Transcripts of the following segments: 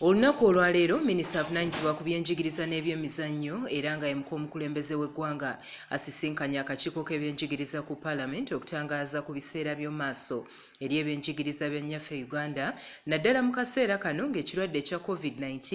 Olunaku olwaleero minisita avunaanyizibwa ku byenjigiriza n'ebyemizannyo era nga ye muk'omukulembeze w'eggwanga asisinkanye akakiiko k'ebyenjigiriza ku paalamenti okutangaaza ku biseera by'omu maaso eri ebyenjigiriza bya nnyaffe Uganda naddala mu kaseera kano ng'ekirwadde ekya COVID-19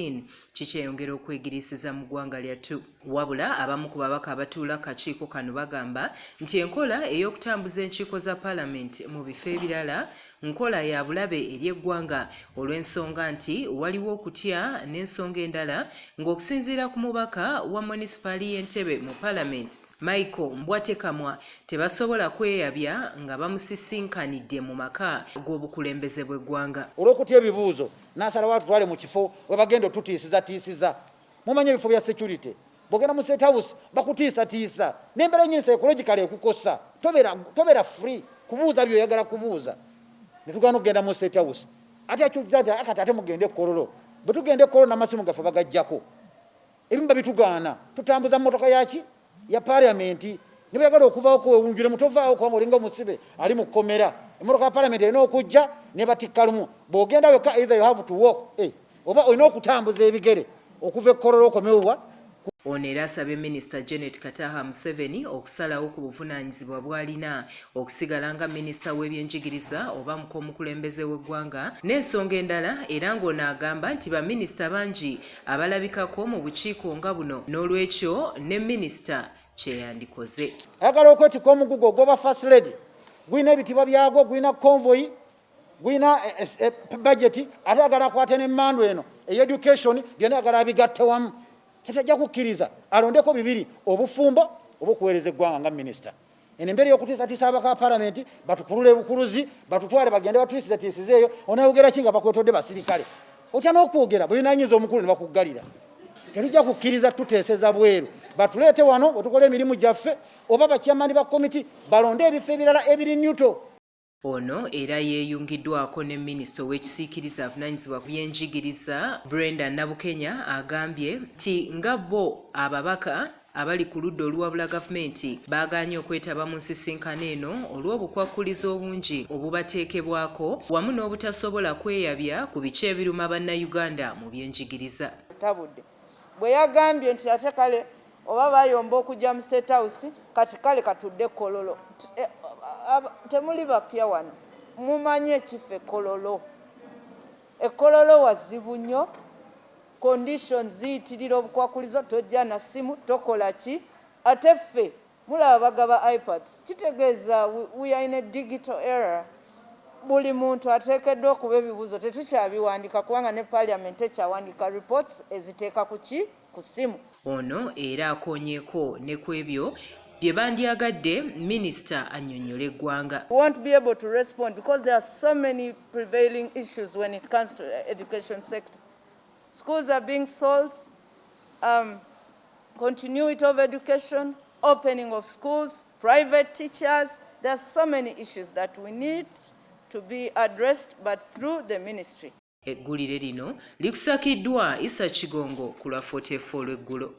kikyeyongera okwegiriisiza mu ggwanga lyattu. Wabula abamu ku babaka abatuula ku kakiiko kano bagamba nti enkola ey'okutambuza enkiiko za paalamenti mu bifo ebirala nkola ya bulabe eri eggwanga olw'ensonga nti waliwo okutya n'ensonga endala ng'okusinziira ku mubaka wa monisipaali y'e Ntebe mu paalamenti Michael Mbwatekamwa tebasobola kweyabya nga bamusisinkanidde mu maka g'obukulembeze bw'eggwanga. Olw'okutya ebibuuzo n'asalawo atutwale mu kifo we bagenda otutiisizatiisiza. Mumanyi ebifo bya security, bw'ogenda mu State House bakutiisatiisa n'embeera yennyini psychologically ekukosa, tobeera free kubuuza by'oyagala kubuuza. Ne tugaana okugenda mu State House. Ate akyukiza nti kati ate mugende e Kololo. Bwe tugenda e Kololo n'amasimu gaffe bagaggyako. Ebimu babitugaana. Tutambuza mmotoka yaki? Ya parliament. Ne bw'oyagala okuvaako wewunjulemu tovaawo kubanga olinga omusibe ali mu kkomera. Emmotoka ya parliament erina okujja n'ebatikka lumu. Bw'ogenda wekka either you have to walk oba olina okutambuza ebigere okuva e Kololo okomewo wa? Ono era asabye minisita Janet Kataaha Museveni okusalawo ku buvunaanyizibwa bw'alina okusigala nga minisita w'ebyenjigiriza oba muk'omukulembeze w'eggwanga n'ensonga endala era ng'ono agamba nti baminisita bangi abalabikako mu bukiiko nga buno n'olwekyo ne minisita kyeyandikoze. Ayagala okwetikka omugugu ogw'obwa First Lady, gulina ebitiibwa byagwo, gulina convoy, gulina budget, ate ayagala akwate n'emmandu eno ey'education, byonna ayagala abigatte wamu. Kati ajja kukkiriza alondeko bibiri, obufumbo oba okuweereza eggwanga nga minisita. Eno embeera ey'okutiisatiisa ababaka ba palamenti, batukulule bukuluzi, batutwale bagende batutisatiisize eyo, onaayogera ki nga bakwetodde basirikale? Otya n'okwogera bwe binanyiza omukulu ne bakuggalira. Tetujja kukkiriza tuteeseza bweru, batuleete wano we tukola emirimu gyaffe oba bachairman ba komiti balonde ebifo ebirala ebiri neutral. Ono era yeeyungiddwako ne minisita ow'ekisiikirize avunaanyizibwa ku byenjigiriza Brenda Nabukenya agambye nti nga bo ababaka abali ku ludda oluwabula gavumenti baagaanye okwetaba mu nsisinkano eno olw'obukwakkulizo obungi obubateekebwako wamu n'obutasobola kweyabya ku biki ebiruma bannayuganda mu byenjigiriza. Tabudde bwe yagambye nti ate kale oba bayomba okujja mu State House, kati kale katudde Kololo. Temuli bapya wano, mumanyi ekifo ekololo. Ekololo wazibu nnyo, conditions ziyitirira, obukwakulizo, tojja na ssimu, tokola ki. Ate ffe mulaba bagaba iPads, kitegeeza we are in a digital era. Buli muntu ateekeddwa okuba ebibuuzo tetukyabiwandika kubanga ne parliament tekyawandiika reports, eziteeka ku ki? Ku ssimu. Ono era akoonyeeko ne ku ebyo bye bandyagadde minisita annyonnyole eggwanga. We won't be able to respond because there are so many prevailing issues when it comes to education sector. Schools are being sold, continuity of education, opening of schools, private teachers. There are so many issues that we need to be addressed, but through the ministry. Eggulire lino likusakiddwa Isa Kigongo ku lwa 44 olw'eggulo.